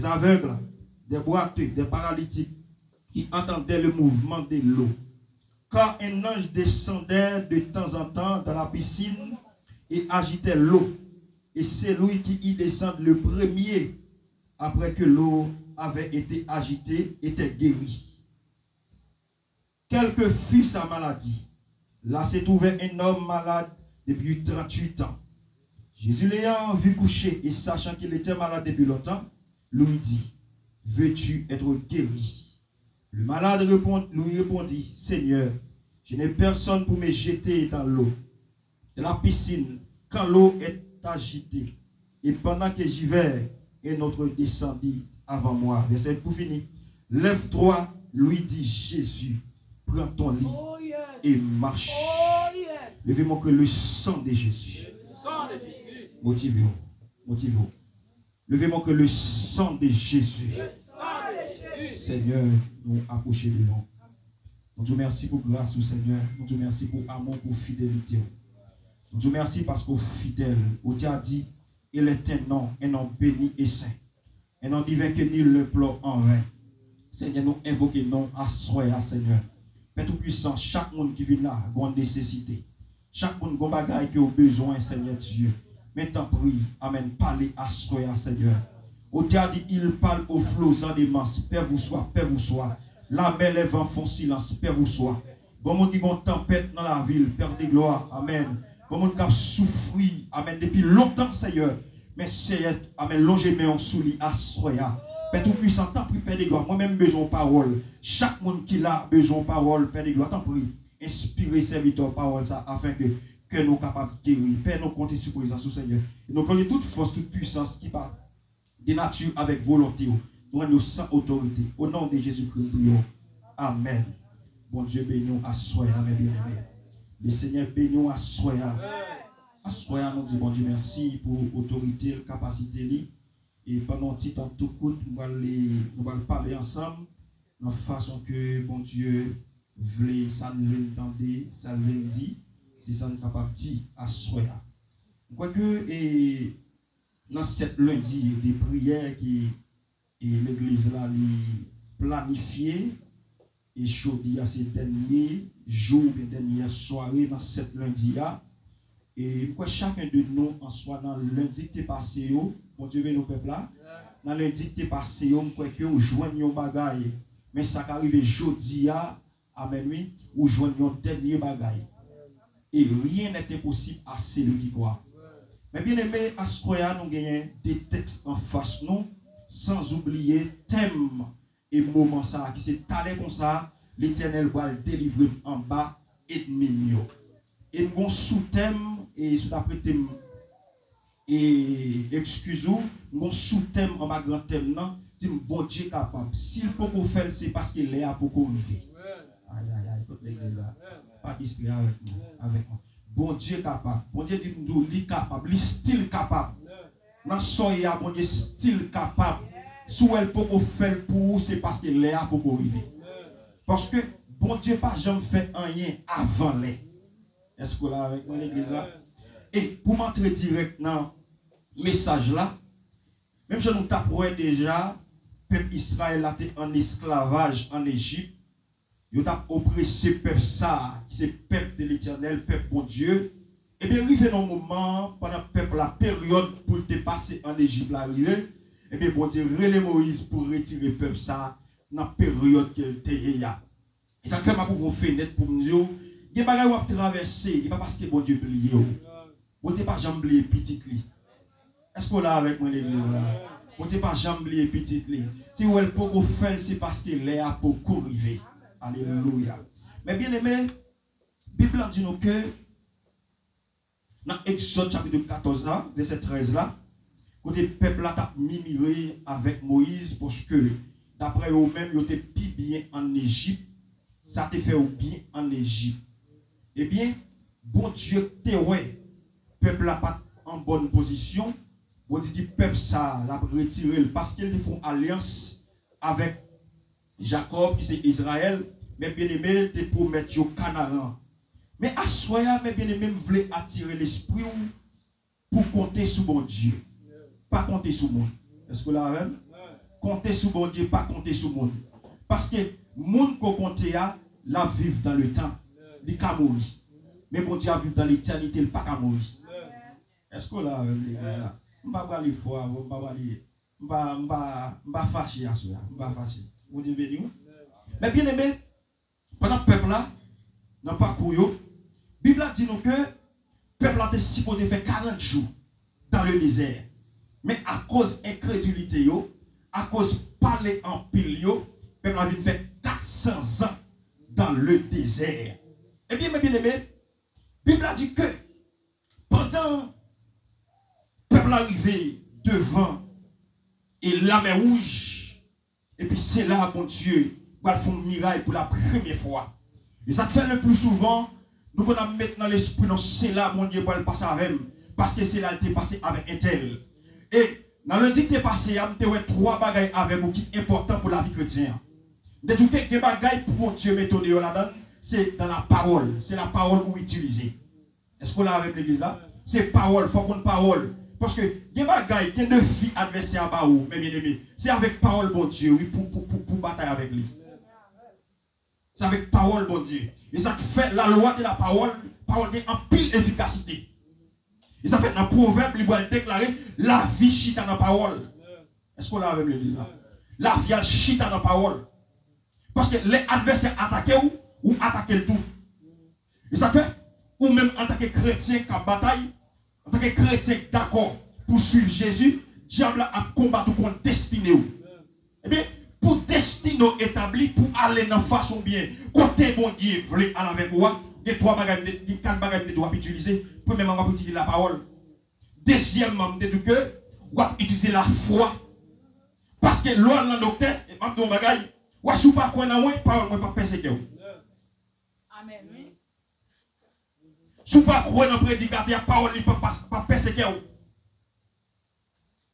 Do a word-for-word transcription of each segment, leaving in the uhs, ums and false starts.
aveugles, des boiteux, des paralytiques qui entendaient le mouvement de l'eau. Car un ange descendait de temps en temps dans la piscine et agitait l'eau. Et celui qui y descend le premier, après que l'eau avait été agitée, était guéri. Quelle que fût sa maladie, là se trouvait un homme malade depuis trente-huit ans. Jésus l'ayant vu couché et sachant qu'il était malade depuis longtemps, lui dit, veux-tu être guéri? Le malade répond- lui répondit, Seigneur, je n'ai personne pour me jeter dans l'eau, de la piscine, quand l'eau est agitée, et pendant que j'y vais, un autre descendit avant moi. Verset pour finir. Lève-toi, lui dit Jésus, prends ton lit et marche. Levez mon cœur, le sang de Jésus. Motive yo. Motive yo. Levez mon cœur, le sang de Jésus. Senyè, nou apwoche devan. Nou di w mèsi pou gras ou, Senyè. Nou di w mèsi pou amou, pou fidelite w. Nou di w mèsi paske w fidèl. Ou te a di, il est un nom, un nom béni et saint. Un nom divin que nul n'implore en vain. Senyè, nou envoke non aswè a, Senyè. Pè Toupwisan, chak moun ki vin la, gon nesesite. Chak moun gon bagay ke w bezwen, Senyè Dye. Men tanpri, amèn, pale aswè a, Senyè. Ou te a di, il parle aux flots en démence, paix vous soit, paix vous soit. La mer, les vents font silence, paix vous soit. Gon moun ki gon tanpèt nan lavi l, Pè de glwa, amèn. Gon moun k ap soufri, amèn, depi lontan, Senyè. Men Senyè, amèn, lonje men w sou li aswè a. Pè Toupwisan, tanpri, Pè de glwa, mwen menm bezwen yon pawòl. Chak moun ki la bezwen yon pawòl, Pè de glwa, tanpri. Enspire sèvitè w pawòl sa, afenke kè nou kapab geri. Pè, nou konte sou prezans ou, Senyè. E nou plonje tout fòs, tout pwisans ki pa de nati avèk volonte w. Nou rann yo san otorite. O non de Jezikri, nou priye w. Amèn. Bondye beni w aswè a, mè byeneme. Lesenyè beni w aswè a. Aswè a, nou di Bondye mèsi pou otorite l, kapasite li. E pandan yon ti tan tou kout, nou pral, nou pral pale ansanm nan fason ke Bondye vle, sa l vle n tande, sa l vle n di, se sa n kapab di aswè a. M kwè ke, e, nan sèt lendi de priyè ke, e, legliz la li planifye, e jodi a se dènye jou oubyen dènyè sware nan sèt lendi a. E m kwè chaken de nou, answa nan lendi ki te pase yo, Bondye beni w pèp la, nan lendi ki te pase yo, m kwè ke w jwenn yon bagay. Men sa ka rive jodi a, amèn wi, ou jwenn yon dènye bagay. Et rien n'est impossible à celui qui croit. Mè byeneme, aswè a nou genyen de tèks anfas nou, san oubliye tèm e moman sa a, ki se talè konsa, Letènèl pral delivre m anba ènmi m yo. E m gon soutèm, e si w ta prete m, e, ekskiz ou, m gon soutèm anba gran tèm nan, di m Bondye kapab. Si l poko fè l, se paske lè a poko rive. Ayayay, tout legliz la. Pa distrè avèk mwen, avèk mwen. Bondye kapab. Bondye di m di w li kapab, li still kapab. Nan sa w ye a, Bondye still kapab. Si w wè l poko fè l pou ou, se paske lè a poko rive. Paske Bondye pa janm fè anyen avan lè. Èske w la avèk mwen, legliz la? E pou m antre dirèk nan mesaj la, menm jan nou t ap wè deja, pèp Izrayèl la te an esklavaj an Ejip, yo t ap oprese pèp sa a, ki se pèp de Letènèl, pèp Bondye. Ebyen, rive nan moman, pandan pèp la, peryòd pou l te pase an Ejip la rive, ebyen, Bondye rele Moyiz pou retire pèp sa a nan peryòd ke l te ye a. E sa k fè m ap ouvri yon fenèt pou m di w, gen bagay w ap travèse, e pa paske Bondye bliye w. Bondye pa janm bliye pitit li. Èske w la avèk mwen, legliz la? Bondye pa janm bliye pitit li. Si w wè l poko fè l, se paske lè a poko rive. Alelouya. Mè byeneme, Bib la di nou ke nan Egzòd chapit katòz la, vèsè trèz la, kote pèp la t ap mimire avèk Moyiz, paske, daprè yo menm, yo te pi byen ann Ejip, sa te fè yo byen ann Ejip. Ebyen, Bondye te wè pèp la pa t an bòn pozisyon, Bondye di pèp sa a, l ap retire l, paske l te fè yon alyans avèk Jakòb, ki se Izrayèl, mè byeneme, te pwomèt yo Kanaran. Men aswè a, mè byeneme, m vle atire lespri w pou konte sou Bondye. Pa konte sou moun. Èske w la avè m? Konte sou Bondye, pa konte sou moun. Paske moun ke w konte a, l ap viv dans le temps. Li ka mouri. Men Bondye ap viv dans l'éternité, li pa ka mouri. Èske w la avè m, legliz la? M pa prale fò avè w, m pa prale, m pa, m pa, m pa fache aswè a. M pa fache. Bondye beni w. Men byeneme, pandan pèp la, nan pakou yo, Bib la di nou ke pèp la te sipoze fè karant jou dans le désert. Men akoz enkredilite yo, akoz pale anpil yo, pèp la vin fè kat san zan dans le désert. Ebyen, men byeneme, Bib la di ke pandan pèp la rive devan e Lamè Wouj, epi se la Bondye pral fè yon miray pou la premyè fwa. E sa k fè le pli souvan, nou konn ap met nan lespri nou, se la Bondye pral pase avè m, paske se la l te pase avèk entèl. E nan lendi k te pase a, m te wè twa bagay avèk ou ki enpòtan pou lavi kretyen an. M te di w ke gen bagay pou Bondye mete w deyò ladan l, se dans la parole, se la parole ou itilize. Èske w la avè m, legliz la? Se pawòl, fò w konn pawòl. Paske gen bagay, gen defi advèsè a ba ou, men byeneme, se avèk pawòl Bondye, wi, pou, pou, pou, pou batay avèk li. Se avèk pawòl Bondye. E sa k fè lalwa de la pawòl, pawòl gen anpil efikasite. E sa fè nan Pwovèb, li pral deklare, lavi chita nan pawòl. Èske w la avè m, legliz la? Lavi a chita nan pawòl. Paske lè advèsè atake w, ou atake l tou. E sa k fè, ou menm antanke kretyen k ap batay, antanke kretyen k dakò pou swiv Jezi, dyab la ap konbat ou kont destine w. Ebyen, pou destine w etabli, pou ale nan fas oubyen kote Bondye vle al avèk ou a, gen twa bagay m te, gen kat bagay m te di w ap itilize. Premyèman, w ap itilize lapawòl. Dezyèmman, m te di w ke w ap itilize lafwa. Paske lè w al nan doktè, m ap di w yon bagay, w a si w pa kwè nan mwen, pawòl mwen p ap pèsekite w. Amèn, wi. Si w pa kwè nan predikatè a, pawòl li p ap, p ap pèsekite w.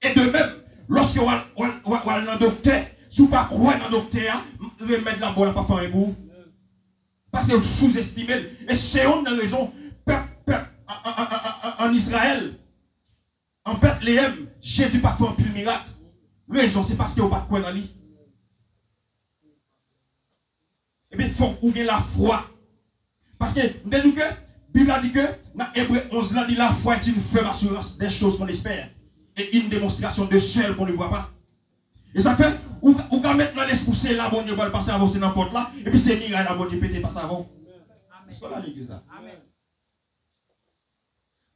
E de menm, lòske w al, w al, w al, w al nan doktè, si w pa kwè nan doktè a, remèd la ba w la p ap fè anyen pou ou. Paske w souzestime l. E se youn nan rezon pèp, pèp an, an, an, an, an, an Izrayèl, an Betleyèm, Jezi pa t fè anpil mirak. Rezon, se paske yo pa t kwè nan li. Ebyen, fòk ou gen lafwa. Paske, m te di w ke, Bib la di ke, nan Ebre onz lan, li, la foi est une ferme assurance des choses qu'on espère et une démonstration de celles qu'on ne voit pas. E sa fè, ou, ou ka met nan lespri w se la Bondye pral pase avè w, se nan pòt la, epi se miray la Bondye pete pase avè w. Èske w la legliz la?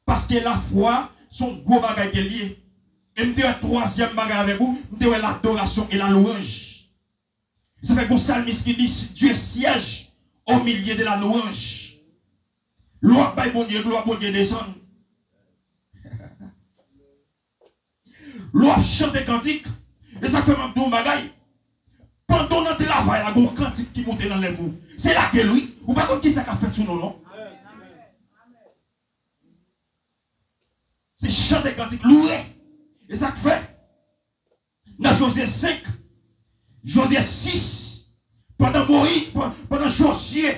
Paske lafwa, se yon gwo bagay ke l ye. E m te wè twazyèm bagay avèk ou, m te wè ladorasyon e la louwanj. Sa fè gon salmis ki di, Dieu siège au milieu de la louange. Lè w ap bay Bondye glwa, Bondye desann. Lè w ap chante kantik, e sa k fè m ap di w yon bagay. Pandan w nan travay la, gon kantik ki moute nan lèv ou. Se lage l, wi. Ou pa konn kisa k ap fèt sou nou, non. Se chante kantik, louwe. E sa k fè, nan Jozye senk, Jozye sis, pandan Moyiz, pandan Jozye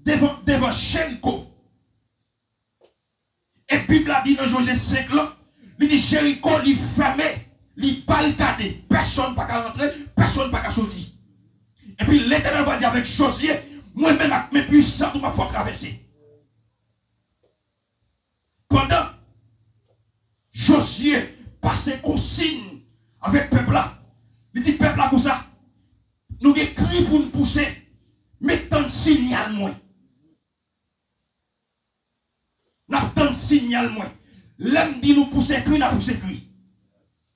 devan, devan Jeriko, e Bib la di nan Jozye senk lan, li di Jeriko, li fèmen, li barikade, pèsonn pa ka rantre, pèsonn pa ka soti. Epi Letènèl va di avèk Jozye, mwen menm ak men pwisan tou m ap fè w travèse. Pandan Jozye pase konsiy avèk pèp la, li di pèp la konsa, nou gen kri pou n pouse, men tann siyal mwen. N ap tann siyal mwen. Lè m di nou pouse kri, n a pouse kri.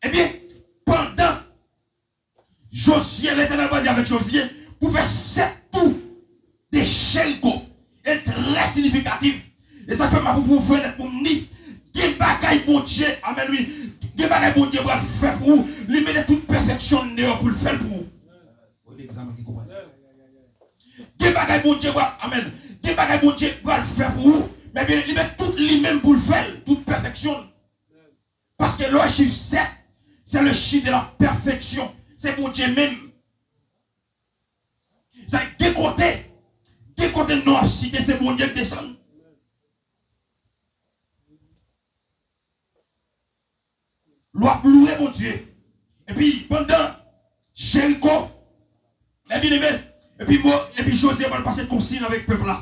Ebyen, pandan Jozye, Letènèl va di avèk Jozye, pou fè sèt tou de Jeriko. E trè siyifikatif. E sa fè m ap ouvri yon fenèt pou m di, gen bagay Bondye, amèn wi, gen bagay Bondye pral fè pou ou. Li mete tout pèfeksyon l deyò pou l fè l pou ou. Gen bagay Bondye pral, amèn. Gen bagay Bondye pral fè pou ou. Men byen, li met tout li menm pou l fè l, tout pèfeksyon l. Paske lè w wè chif sèt, c'est le chiffre de la perfection. Se Bondye menm. Sa gen kote, gen kote non ap site, se Bondye k desann. Lè w ap louwe Bondye. Epi pandan Jeriko. Ebyen, ebyen, epi mo, epi Jozye pral pase konsiy avèk pèp la.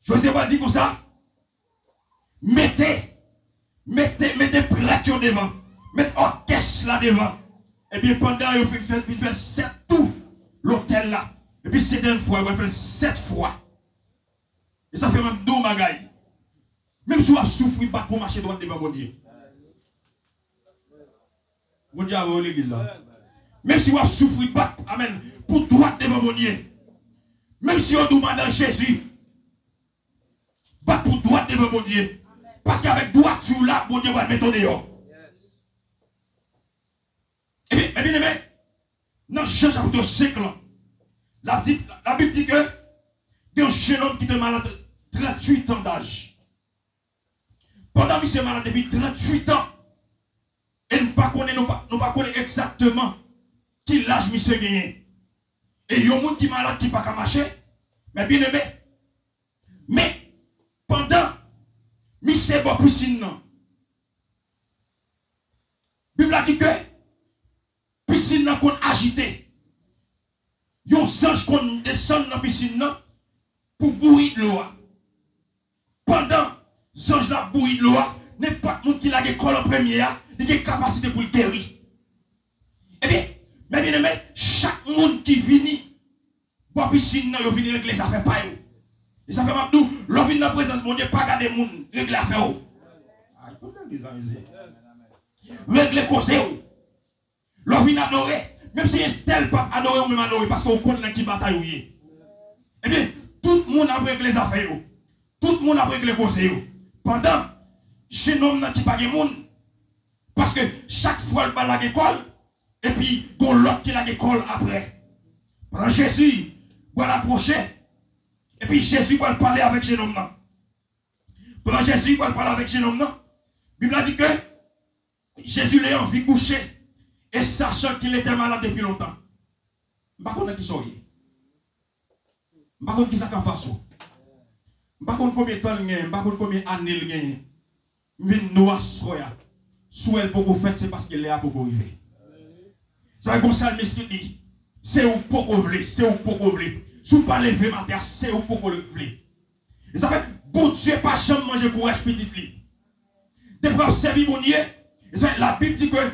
Jozye pral di konsa, mete, mete, mete prèt yo devan, mete òkès la devan. Ebyen, pandan yo fin fè, fin fè sèt tou lotèl la, epi sètyèm fwa, yo pral fè l sèt fwa. E sa fè m ap di w bagay. Menm si w ap soufri, bat pou w mache dwat devan Bondye. Bondye avè w, legliz la. Menm si w ap soufri, bat, amèn, pou dwat devan Bondye. Menm si yo di w madan Jezi, bat pou dwat devan Bondye. Paske avèk dwati w la, Bondye pral mete w deyò. Ebyen, ebyen, ebyen, nan Jan chapit senk lan, la di, Labib di ke gen yon jennonm ki te malad tranntuit an daj. Pandan misye malad depi tranntuit an, e nou pa konnen, nou pa, nou pa konnen egzakteman ki laj misye genyen. E yon moun ki malad ki pa ka mache, men byeneme, men pandan misye bò pisin nan, Bib la di ke pisin nan konn ajite. Yon zanj konn desann nan pisin nan pou bouyi dlo a. Pandan zanj la ap bouyi dlo a, nenpòt moun ki lage kò l an premye a, li gen kapasite pou l geri. Ebyen, men byeneme, chak moun ki vini bò pisin nan, yo vin regle zafè pa yo. E sa fè m ap di w, lè w vin nan prezans Bondye, pa gade moun, regle afè w. Ay, kote legliz la, mezanmi? Regle koze w. Lè w vin adore, menm si entèl p ap adore, ou menm adore, paske ou konn nan ki batay ou ye. Ebyen, tout moun ap regle zafè yo. Tout moun ap regle koze yo. Pandan jennonm nan ki pa gen moun, paske chak fwa l pral lage kò l, epi gon lòt ki lage kò l apre. Pandan Jezi pral apwoche, epi Jezi pral pale avèk jennonm nan. Pandan Jezi pral pale avèk jennonm nan, Bib la di ke Jezi le anvi kouche, e sachan qu'il était malade depuis longtemps. M pa konn nan kisa w ye. M pa konn kisa k anfas ou. M pa konn konbyen tan l genyen, m pa konn konbyen ane l genyen. M vin di w aswè a, si w wè l poko fèt, se paske lè a poko rive. Sa vle di gon salmis ki di, se ou k poko vle, se ou k poko vle. Si w pa leve maten a, se ou k poko vle. E sa fè Bondye pa janm manje kouraj pitit li. Depi w ap sèvi Bondye, e sa fè Labib di ke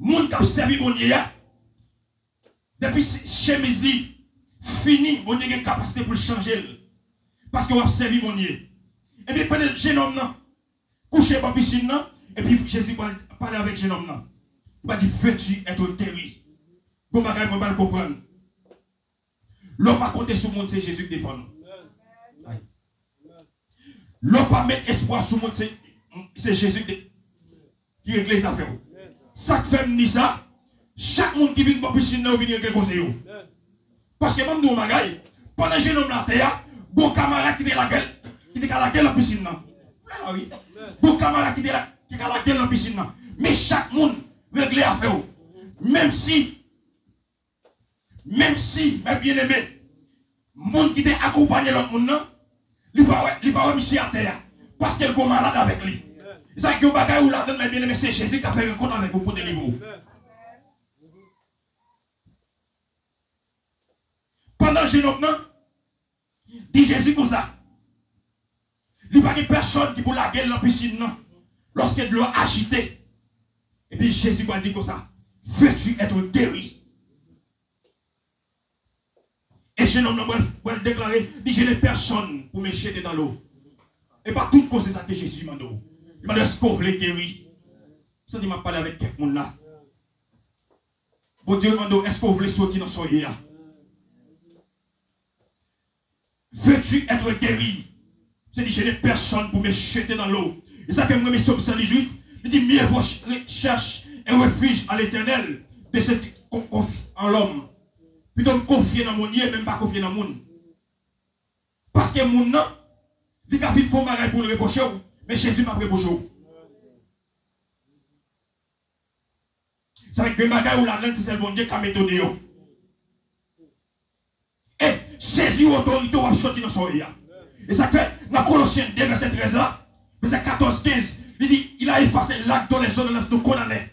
moun k ap sèvi Bondye a, depi si, chemiz li fini, Bondye gen kapasite pou l chanje l. Paske w ap sèvi Bondye. Ebyen, pandan jennonm nan kouche bò pisin nan, epi Jezi pral pale avèk jennonm nan. Li pral di, veux-tu être guéri? Gon bagay mwen pral konprann. Lè w pa konte sou moun, se Jezi k defann ou. Ay. Lè w pa met espwa sou moun, se, se Jezi k de-, ki regle zafè w. Sa k fè m di sa, chak moun ki vin bò pisin nan, yo vin regle koze yo. Paske ban m di w yon bagay, pandan jennonm la atè a, gon kamarad ki te lage l, ki te ka lage l nan pisin nan. Vre la, wi. Gon kamarad ki te la, ki ka lage l nan pisin nan. Men chak moun regle afè w. Menm si Menm si, men byeneme, moun ki te akonpanye lòt moun nan, li pa wè, li pa wè misye atè a, paske l gon malad avèk li. E sa gen yon bagay ou ladan l, men byeneme, se Jezi k ap fè rankont avèk ou pou delivre w. Pandan jennonm nan, Di Jezi konsa, li pa gen pèsonn ki pou lage l nan pisin nan lòske dlo a ajite. Epi Jezi pral di konsa, veux-tu être guéri? E jennonm nan pral, pral deklare, di, je n'ai personne pour me jeter dans l'eau. E pa tout koze sa ke Jezi mande w. Li mande w, èske w vle geri? Santi m ap pale avèk kèk moun la. Bondye mande w, èske w vle soti nan sa w ye a? Veux-tu être guéri? Se di, je n'ai personne pour me jeter dans l'eau. E sa fè m renmen Sòm san dizuit. Li di, mieux vaut ch-, re-, cherche un refuge à l'Éternel de se con-, confier en l'homme. Pito m konfye nan moun ye, men m pa konfye nan moun. Paske moun nan, li ka fin fè yon bagay pou l repwoche w, men Jezi p ap repwoche w. Sa vle di gen bagay ou ladan l, se sèl Bondye k ka mete w deyò. E sezi otorite w ap soti nan sa w ye a. E sa k fè, nan Kolosyen de, vèsè trèz la, vèsè katòz, kenz, li di, il a effacé l'acte dont les ordonnances nous condamnaient,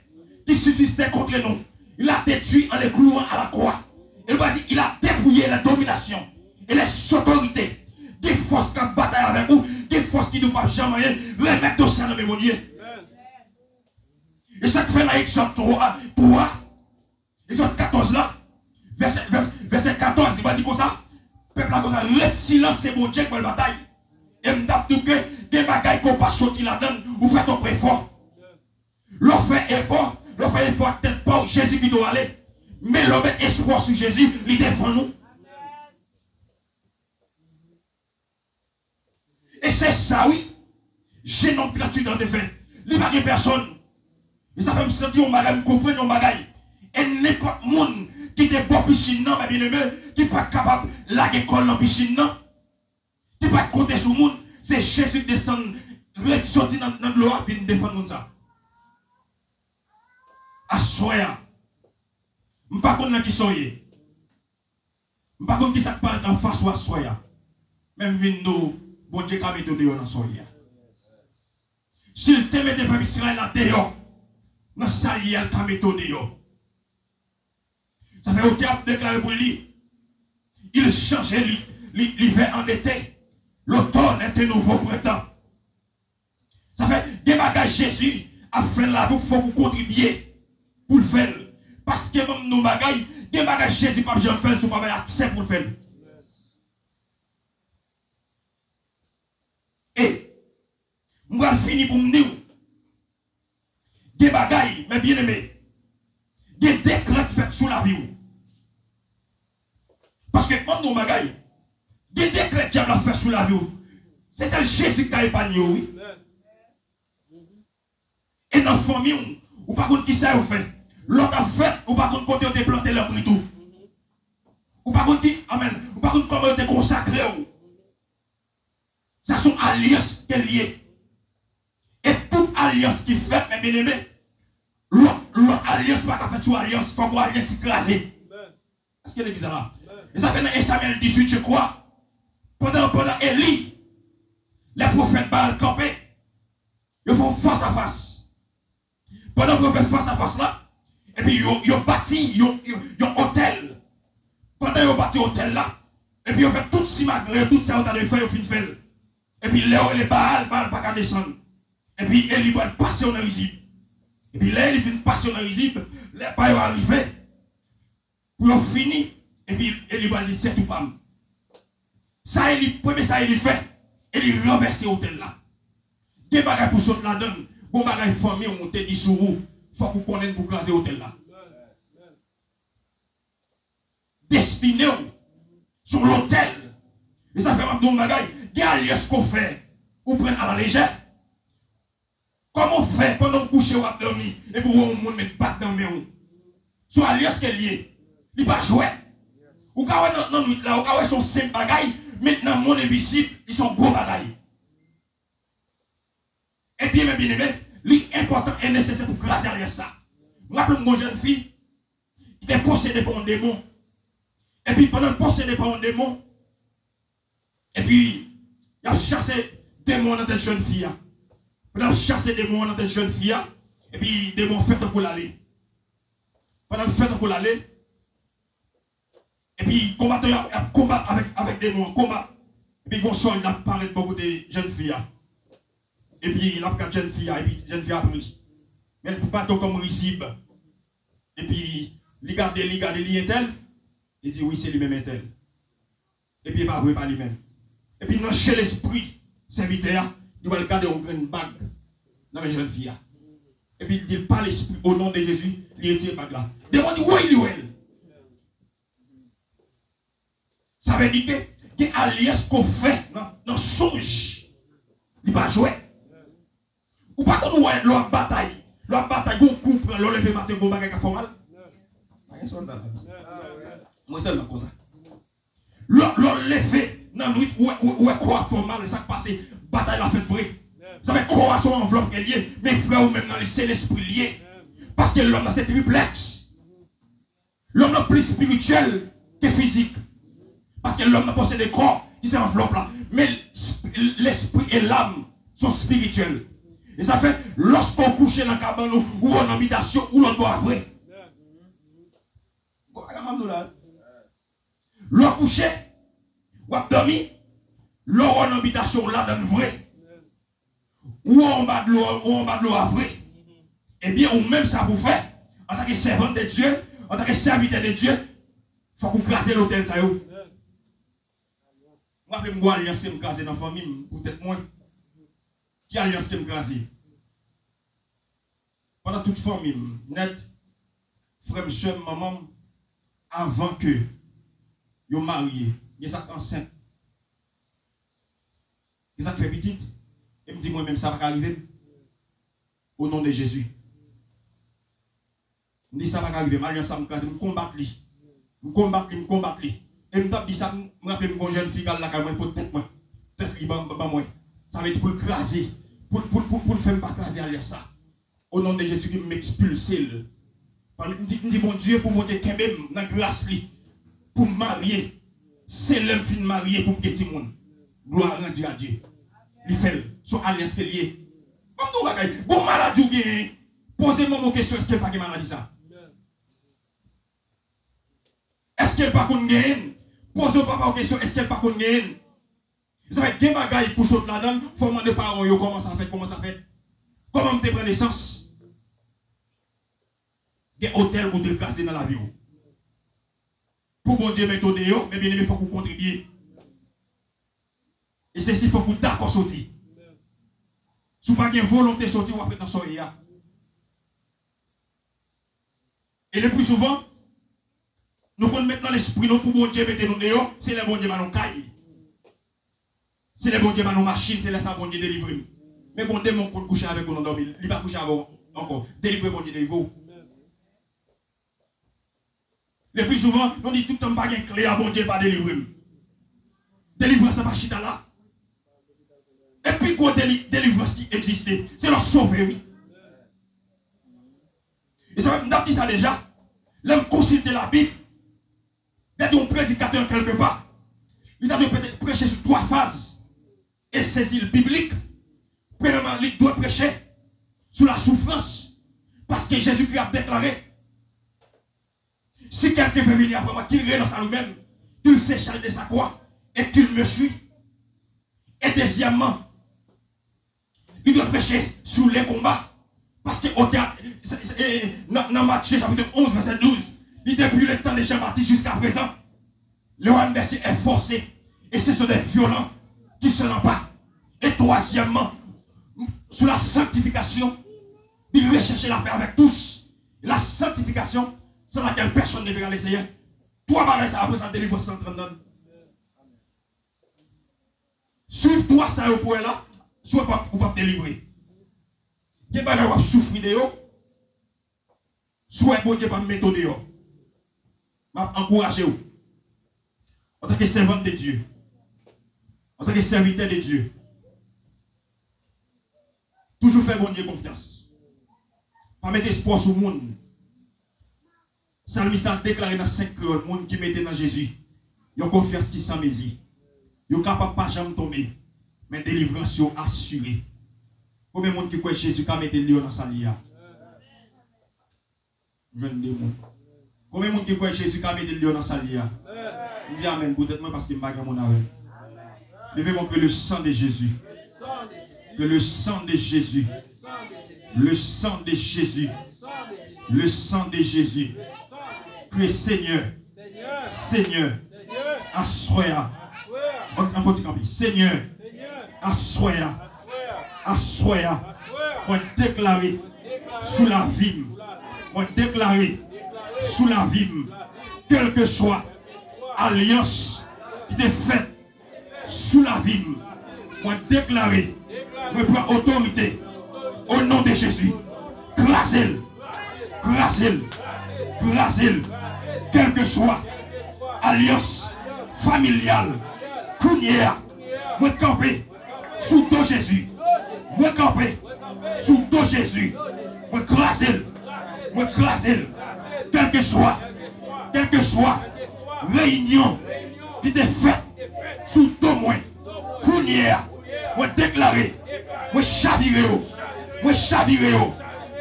qui subsistaient contre nous, Il a détruit en le clouant à la croix. E l pral di, il a dépouillé les dominations et les autorités. Gen fòs k ap batay avèk ou, gen fòs ki di w p ap janm anyen, remèt dosye a nan men Bondye. E sa k fè nan Egzòd twa, twa, Egzòd katòz la, vèsè, vèsè, vèsè katòz, li pral di konsa, pèp la konsa, ret silans, se Bondye k pral batay. E m t ap di w ke gen bagay ke w pa soti ladan l, ou fè twòp efò. Lè w fè efò, lè w fè efò ak tèt pa w, Jezi kite w ale. Men lè w met espwa w sou Jezi, li defann ou. E se sa wi, jenòm tranntuit an te fè. Li pa gen pèsòn. E sa fè m santi yon bagay, m konprann yon bagay. E nenpòt moun ki te bò pisin nan, mè byeneme, ki pa t kapab lage kò l nan pisin nan, ki pa t konte sou moun, se Jezi k desann, ret soti nan, nan dlo a, vin defann moun sa. Aswè a, m pa konn nan kisa w ye. M pa konn kisa k parèt anfas ou aswè a. Men m vin di w, Bondye ka mete w deyò nan sa w ye a. Si l te mete pèp Izrayèl la deyò, nan sa l ye a, l ka mete w deyò. Sa fè otè a deklare pou li, il change li, li, l'hiver en été, l'automne est un nouveau printemps. Sa fè, gen bagay Jezi ap fè nan lavi w, fòk ou kontribye pou l fè l. Paske ban m di w bagay, gen bagay Jezi p ap janm fè l si w pa bay aksè pou l fè l. E m pral fini pou m di w, gen bagay, mè byeneme, gen dekrè k fèt sou lavi w. Paske, ban m di w bagay, gen dekrè dyab la fè sou lavi w. Se sèl Jezi ki ka epanye w, wi. E nan fanmi w, ou pa konn kisa yo fè. Lè w t ap fèt, ou pa konn kote yo te plante lanbrit ou. Ou pa konn ki, amèn, ou pa konn kòman yo te konsakre w. Sa se yon alyans ke l ye. E tout alyans ki fèt, mè byeneme, lòt, lòt alyans pa ka fèt sou alyans, fòk yon alyans ki kraze. Èske legliz la la? E sa fè nan en Samyèl dizuit, je crois, pandan, pandan Eli, lè pwofèt Baal kanpe, yo fè yon fas a fas. Pandan yo fè fas a fas la, epi yo, yo bati yon, yon, yon otèl. Pandan yo bati otèl la, epi yo fè tout simagri, tout sa yo ta dwe fè, yo fin fè l. Epi lè yo rele Baal, Baal pa ka desann. Epi Eli pral pase yo nan rizib. Epi lè Eli fin pase yo nan rizib, lè pa yo a rive, pou yo fini, epi Eli pral di, se tou pa m. Sa Eli, premye sa Eli fè, Eli ranvèse otèl la. Gen bagay pou sot ladan l, gon bagay fanmi w te di sou ou, fòk ou konnen l pou kraze otèl la. Destine w sou lotèl. E sa fè m ap di w yon bagay, gen alyans ke w fè, ou pran l alalejè. Kòman w fè pandan w kouche w ap dòmi, epi w wè yon moun met bag nan men w? Se yon alyans ke l ye. Li pa jwèt. Ou ka wè nan, nan nwit la, ou ka wè se yon senp bagay, men nan mond envizib, li se yon gwo bagay. Ebyen, mè byeneme, li enpòtan e nesesè pou kraze alyans sa. M raple m gon jèn fi ki te posede pa yon demon. Epi pandan l posede pa yon demon, epi y ap chase demon an nan tèt jèn fi a. Pandan l ap chase demon an nan tèt jèn fi a, epi demon an fè tankou l ale. Pandan l fè tankou l ale, epi konbatan yo ap, ap konbat avèk, avèk demon an, konbat. Epi gon sòlda parèt bò kote jèn fi a. Epi l ap gad jèn fi a, epi jèn fi a ap ri. Men l pa t kòm rizib. Epi li gade, li gade, li entèl. Li di, wi, se li menm entèl. Epi e pa vre, e pa li menm. Epi nan je lespri sèvitè a, li pral gade yon grenn bag nan men jèn fi a. Epi li di l pa lespri, o non de Jezi, li retire bag la. Demon di, woy, li wè l. Sa vle di ke gen alyans ke w fè nan, nan sonj. Li pa jwèt. Ou pa konn wè lè w ap batay. Lè w ap batay, gon kou w pran, lè w leve maten, gon bagay ka fè w mal. Pa gen sòlda la. Mwen sèlman konsa. Lè, lè w leve nan nwit, ou wè, ou wè kò a fè w mal, sa k pase, batay la fèt vre. Sa fè kò a se yon anvlòp ke l ye, men frè ou menm nan li se lespri l ye. Paske lòm nan se triplèks. Lòm nan plis espirityèl ke fizik. Paske lòm nan posede kò ki se anvlòp la. Men sp-, lespri e lam se espirityèl. E sa fè, lòske w kouche nan kabann ou, ou nan bitasyon, ou lòt bò a vre. Lè w kouche, w ap dòmi, lè w nan bitasyon w ladan l vre, ou anba dlo, ou anba dlo a vre, ebyen, ou menm sa pou w fè, antanke sèvant de Dye, antanke sèvitè de Dye, fòk ou kraze lotèl sa yo. M raple m gwo alyans ke m kraze nan fanmi m pou tèt mwen. Ki alyans ke m kraze? Pandan tout fanmi m nèt, frè m, sè m, manman m, avan ke yo marye, gen sa k ansent, gen sa k fè pitit, e m di mwen menm sa pa ka rive m. O non de Jezi. M di sa pa ka rive m, alyans sa m kraze, m konbat li. M konbat li, m konbat li. E m t ap di sa, m, m raple m gon jèn fi k al lakay mwen, pote tèt mwen. Tèt li ban, ban mwen. Sa vle di pou l kraze, pou, pou, pou, pou l fè m pa kraze alyans sa. O non de Jezi Kri, m ekspilse l. M di, m di Bondye pou Bondye kenbe m nan gras li. Pou m marye. Se lè m fin marye pou m gen timoun. Gloire rendue à Dieu. Li fè l. Se yon alyans ke l ye. Ban m di w yon bagay. Gon maladi w genyen. Poze manman w kesyon, èske l pa gen maladi sa? Èske l pa konn genyen l? Poze papa w kesyon, èske l pa konn genyen l? Sa fè gen bagay pou sot ladan l, fò w mande paran w yo kòman sa fèt, kòman sa fèt. Kòman m te pran nesans? Gen otèl ou te kraze nan lavi w. Pou Bondye mete w deyò, men byeneme, fòk ou kontribye. E se si fòk ou dakò soti. Si w pa gen volonte soti, w ap ret nan sa w ye a. E le pli souvan, nou konn met nan lespri nou pou Bondye mete nou deyò, se lè Bondye ba nou kay. Se lè Bondye ba nou machin, se lè sa Bondye delivre m. Men gon demon konn kouche avèk ou nan dòmi, li pa kouche avè w ankò. Delivre Bondye delivre w. Le pli souvan, nou di tout tan m pa gen kle a, Bondye pa delivre m. Delivrans la pa chita la. E pi gwo deli-, delivrans ki egziste, se lè w sove, wi. E sa, m t ap di sa deja, lè m konsilte Labib, lè yon predikatè kèlkepa, li ta dwe pre-, preche sou twa faz. E sezi l biblik. Premyèman, li dwe preche sou lasoufrans. Paske Jezikri ap deklare, si quelqu'un veut venir après moi, qu'il renonce à lui-même, qu'il se charge de sa croix et qu'il me suit. E dezyèmman, li dwe preche sou le konba. Paske otè, se, se, e, nan, nan Matye chapit onz, vèsè douz, li depi le tan de Jan Batis jiska prezan, le royaume des cieux est forcé, et ce sont des violents qui s'en emparent. E twazyèmman, sou la sanctification, li rechèche lapè avèk tous. La sanctification, sans laquelle personne ne verra le Seigneur. Twa bagay sa, apre sa, delivrans lan t anndan. Swiv twa sa yo pou wè la, si w p ap, ou p ap delivre. Gen bagay w ap soufri de yo, si w wè Bondye p ap mete w deyò. M ap ankouraje w, antanke sèvant de Dye, antanke sèvitè de Dye, toujou fè Bondye konfyans. Pa mete espwa w sou moun. Salmis la deklare nan senk kreyòl, moun ki mete nan Jezi yon konfyans ki san mezi, yo kapab pa janm tonbe, men delivrans yo asire. Konbyen moun ki kwè Jezi ka mete l deyò nan sa l ye a? M jwenn de moun. Konbyen moun ki kwè Jezi ka mete l deyò nan sa l ye a? M di amèn pou tèt mwen paske m pa gen moun avè m. Leve men w, ke le sang de Jésus. Que le sang de Jésus. Le sang de Jésus. Le sang de Jésus. Ke Senyè, Senyè, aswè a. An, an fò ti kanpe. Senyè, aswè a. Aswè a. Mwen deklare sou lavi m. Mwen deklare sou lavi m. Kèlkeswa alyans ki te fèt sou lavi m, mwen deklare, mwen pran otorite, o non de Jezi, kraze l, kraze l, kraze l, kèlkeswa alyans familyal, kounye a, mwen kanpe sou do Jezi, mwen kanpe sou do Jezi, mwen kraze l, mwen kraze l, kèlkeswa, kèlkeswa reyinyon ki te fèt sou do mwen. Kounye a, mwen deklare, mwen chavire yo, mwen chavire yo,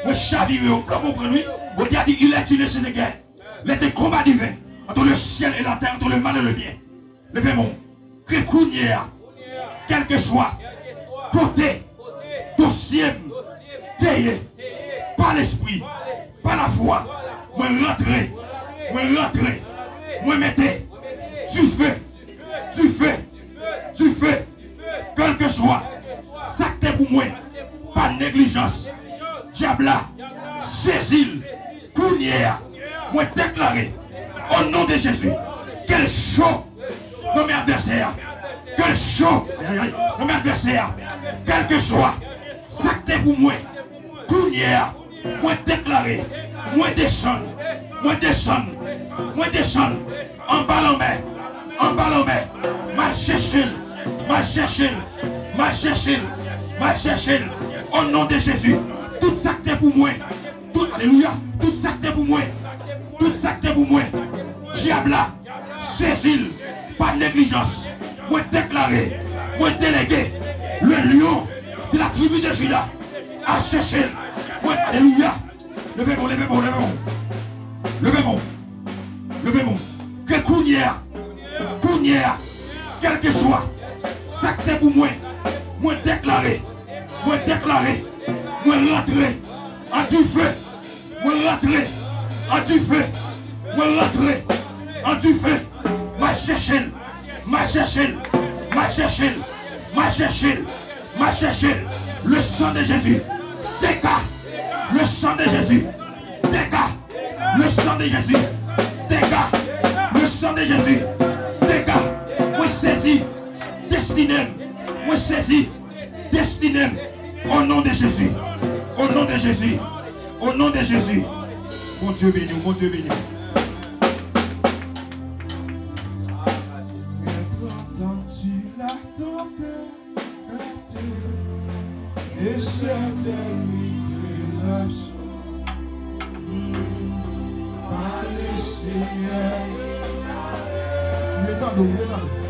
mwen chavire yo. M vle w konprann, wi. Bondye a di, il est une épée de guerre. Lè te konba diven, Entre le ciel et la terre, entre le mal et le bien. Leve men w. Ke kounye a, kèlkeswa kote dosye m te ye, pa lespri, pa lafwa, mwen rantre, mwen rantre, mwen mete dife, dife, dife, kèlkeswa sa k te pou mwen, pa neglijans, dyab la, sezi l, kounye a, mwen deklare, o non de Jezi, ke l cho nan men advèsè a, ke l cho, ayayay, nan men advèsè a, kèlkeswa sa k te pou mwen, kounye a, mwen deklare, mwen desann, mwen desann, mwen desann, anba lanmè, anba lanmè, m al chèche l, m al chèche l, m al chèche l, m al chèche l, o non de Jezi, tout sa k te pou mwen, tout, alelouya, tout sa k te pou mwen, tout sa k te pou mwen, dyab la, sezi l, pa neglijans, mwen deklare, mwen delege, le lion de la tribu de Juda, al chèche l, mwen, alelouya, leve men w, leve men w, leve men w, leve men w, leve men w, ke kounye a, kounye a, kèlkeswa sa k te pou mwen, mwen deklare, mwen deklare, mwen rantre an dife, mwen rantre an dife, mwen rantre an dife, m al chèche l, m al chèche l, m al chèche l, m al chèche l, m al chèche l, le sang de Jésus, dégage, le sang de Jésus, dégage, le sang de Jésus, dégage, le sang de Jésus, dégage, mwen sezi destine m, mwen sezi destine m. O non de Jezi. O non de Jezi. O non de Jezi. Bondye beni w. Bondye beni w. Après trente ans, tu la tempête et certaines révélations par le Seigneur. M vle tande w, m vle tande w.